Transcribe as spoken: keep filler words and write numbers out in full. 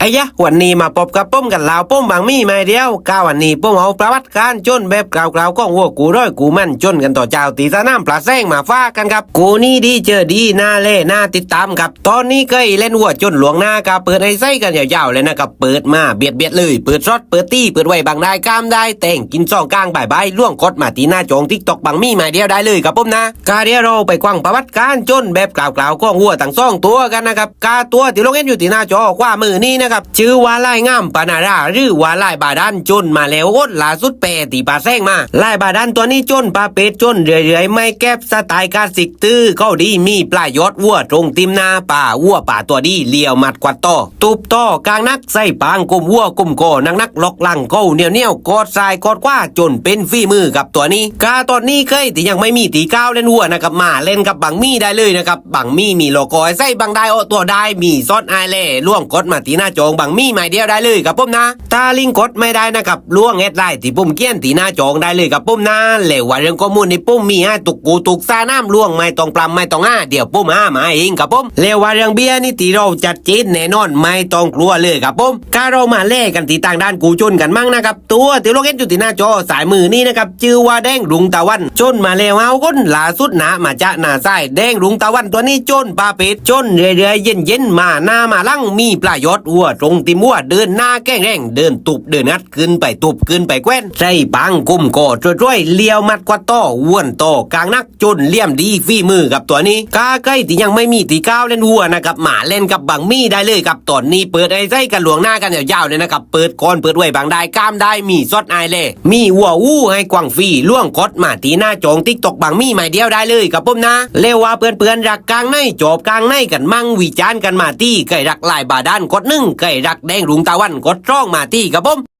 ไอ้ยะ วันนี้มาปบกับผมกันแล้ว ผมบังหมีไม้เดียว กาวันนี้ผมเอาประวัติการจนแบบกล่าวๆของวัวกู้ร้อยกู้มันจนกันต่อเจ้าตีสนามปลาแซงมาฝากกันครับ คู่นี้ดีเจอดี น่าเล่นน่าติดตามครับ ตอนนี้เคยเล่นวัวจนหลวงหน้าครับ เปิดให้ใส่กันยาวๆเลยนะครับ เปิดมาเบียดๆเลย เปิดสด เปิดตี้ เปิดไว้บังได้ก้ามได้ แต่งกินซองกลางบ่ายๆ ล่วงกดมาตีหน้าจองติ๊กต็อกบังหมีไม้เดียวได้เลยครับผมนะ กาเดี๋ยวเราไปกว้างประวัติการจนแบบกล่าวๆของวัวทั้งสองตัวกันนะครับ กาตัวที่ลงเห็นอยู่ที่หน้าจอขวามือนี้นะครับ ชื่อว่าลายงามปานารา หรือว่าลายบาดาล จนมาแล้วโอดล่าสุดแปดตีปลาแซงมา ลายบาดาลตัวนี้จนปลาเป็ดจนเรื่อยๆ ไม่แก็บสไตล์คลาสสิก ตื้อเขาดีมีปลายอดวัวตรงติมหน้าป่าวัวป่าตัวดีเลี้ยวมัดกวัดต่อ ตุบต่อกลางนักใส่ปางกลมวัวกลมก่อนักนักๆ ล็อกหลังเขาเหนียวๆ กอดซ้ายกอดขวาจนเป็นฝีมือกับตัวนี้ กาตอนนี้เคยที่ยังไม่มีตีก้าวเล่นวัวนะครับ มาเล่นกับบังหมีได้เลยนะครับ บังหมีมีหลอกกอยใส่บังได้โอตัวได้ มีซอสอายแหล่ล่วงกดมาตีหน้าจองบังหมีไม้เดียวได้เลยครับผมนะ ถ้าลิงก์กดไม่ได้นะครับ ล่วงแอดไลน์ที่ผมเขียนที่หน้าจองได้เลยครับผมนะ แล้วว่าเรื่องข้อมูลนี่ผมมีให้ทุกกูทุกสนาม ล่วงไม่ต้องปรำไม่ต้องหา เดี๋ยวผมหามาเองครับผม แล้วว่าเรื่องเบียร์นี่ที่เราจัดจีนแน่นอน ไม่ต้องกลัวเลยครับผม กาเรามาแลกกันที่ทางด้านกูจนกันมั่งนะครับ ตัวที่ลงเห็นอยู่ที่หน้าจอซ้ายมือนี้นะครับ ชื่อว่าแดงรุ้งตะวัน จนมาแล้วเอาคนล่าสุดหนามาจะหน้าซ้าย แดงรุ้งตะวันตัวนี้จนปลาเป็ดจนเรื่อยๆ เย็นๆ มาหน้ามาหลัง มีปลายอดวัวตรงติมวัว เดินหน้าแข็งแรง เดินตุบเดินงัด ขึ้นไปตุบขึ้นไปแควน ใส่ปางกลมก่อช่วยๆ เลี้ยวมัดกวัดต่อวนต่อกลางนัก จนเลี่ยมดีฝีมือกับตัวนี้ กาใครที่ยังไม่มีตีก้าวเล่นวัวนะครับ มาเล่นกับบังหมีได้เลยครับ ตอนนี้เปิดให้ใส่กันล่วงหน้ากันยาวๆเลยนะครับ เปิดก่อนเปิดไว้บังได้ก้ามได้ มีซอสอายแหล่ มีวัวอู้ให้กว้างฟรี ล่วงกดมาตีหน้าจองติ๊กต็อกบังหมีไม้เดียวได้เลยครับผมนะ แล้วว่าเปื่อนๆรักกางไหนจอบกางไหนกันมั่ง วิจารณ์กันมาตี้ ใครรักลายบาดาลกดหนึ่ง ใครรักแดงรุ้งตะวันกดสองมาตี้ครับผม